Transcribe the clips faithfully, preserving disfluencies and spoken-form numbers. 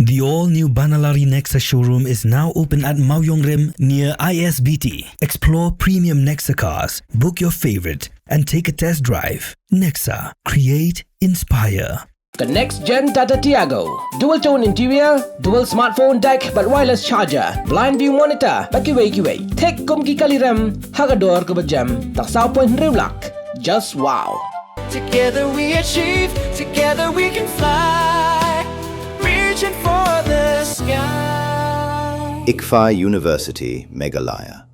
The all-new Banalari Nexa showroom is now open at Mawiongrim near I S B T. Explore premium Nexa cars, book your favorite, and take a test drive. Nexa, create, inspire. Ka next gen Tata Tiago. Dual tone interior, dual smartphone deck bad wireless charger, blind view monitor bad kiwei kiwei. Thik kum ki kali rem ha ka dor kaba jem tang saw point hynriew lak. Just wow. Together we achieve, together we can fly. Reaching for the sky. ICFAI University, Meghalaya.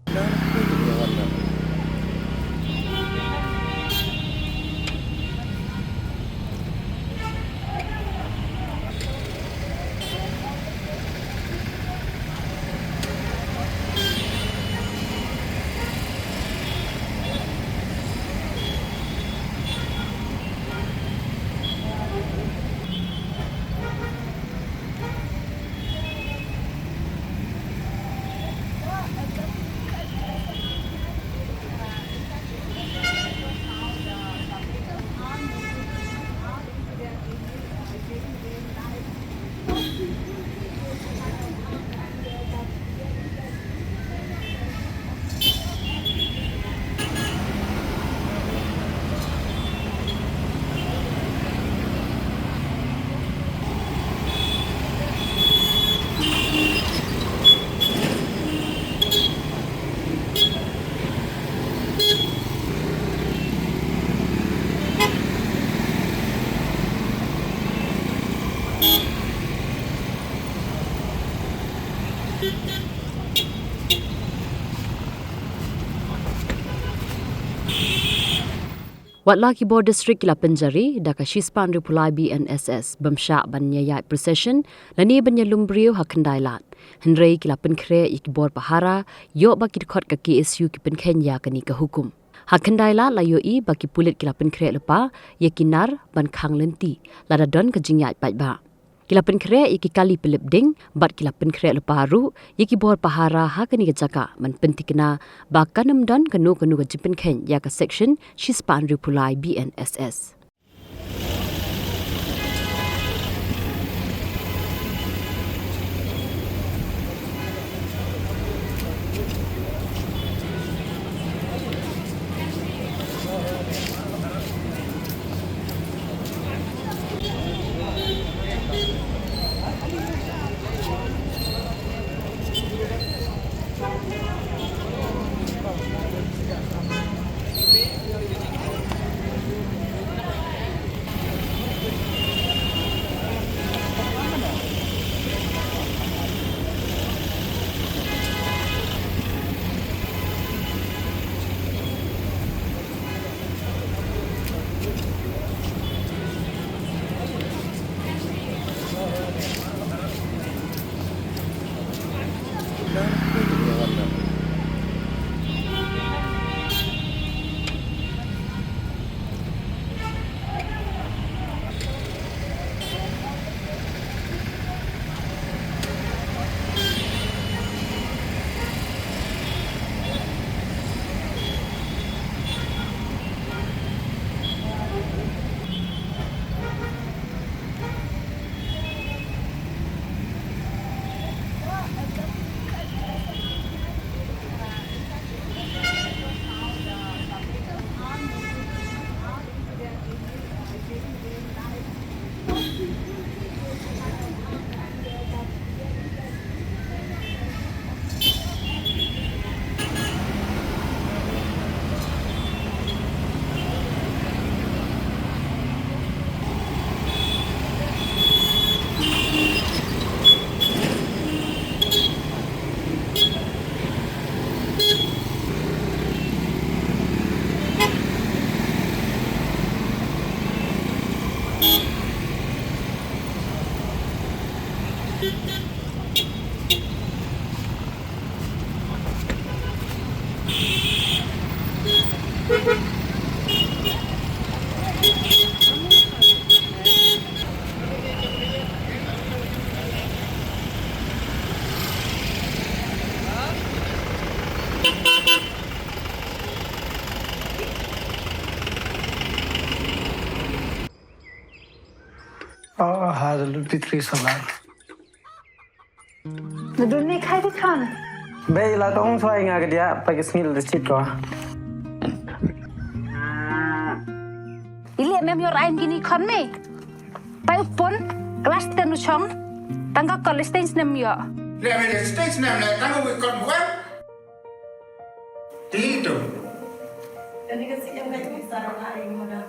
Watla ki bor district ki la pynjari da ka shispah hynriewphew lai B N S S bym shah ban ïaid procession lane ban ïalum briew ha Khyndai Lad. Hynrei ki la pynkhreh ïa ki bor pahara, ïoh ba ki dkhot ka K S U ki pynkheiñ ïa kane ka hukum. Ha Khyndai Lad la ïohi ba ki pulit ki la pynkhreh lypa ïa ki nar ban khang lynti lada don ka jingïaid paidbah. Ki la pynkhreh ïa ki kali pynlip ding bad ki la pynkhreh lypa ruh ïa ki bor pahara ha kane ka jaka ban pynthikna ba kan ym don kano kano ka jingpynkheiñ ïa ka section shispah hynriewphew lai B N S S. Ah, hallelujah, praise the Lord. Nadun ne khai di khan. Bei la tong chwai nga ka dia pa ki sngil di chit ko. Ile mem yor ain gini khon me. Pai upon class ten u chong. Tang ka college stage nem yo. Le me stage nem le tang u kon wan. Ti tu. Tadi ka siang ka jumpa sarang ai muda.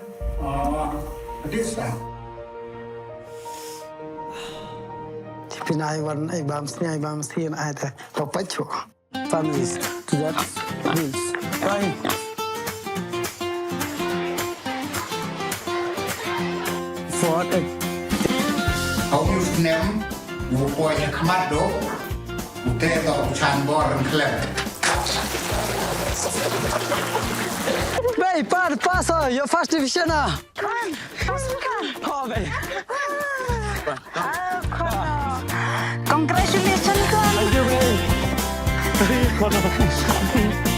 Oh, this time. Pin ai wan ai bam sni ai bam sien ai ta. Papacho. Families. That means. Kai. For a Hau yu snem, yu poi ha khmat do, u te do u chan bor ren klem. Bei, pa, pass, oh, your first division, ah. Come on, pass, come on. Oh, bei. Oh, come on. Congratulations, come on. Thank you, bei.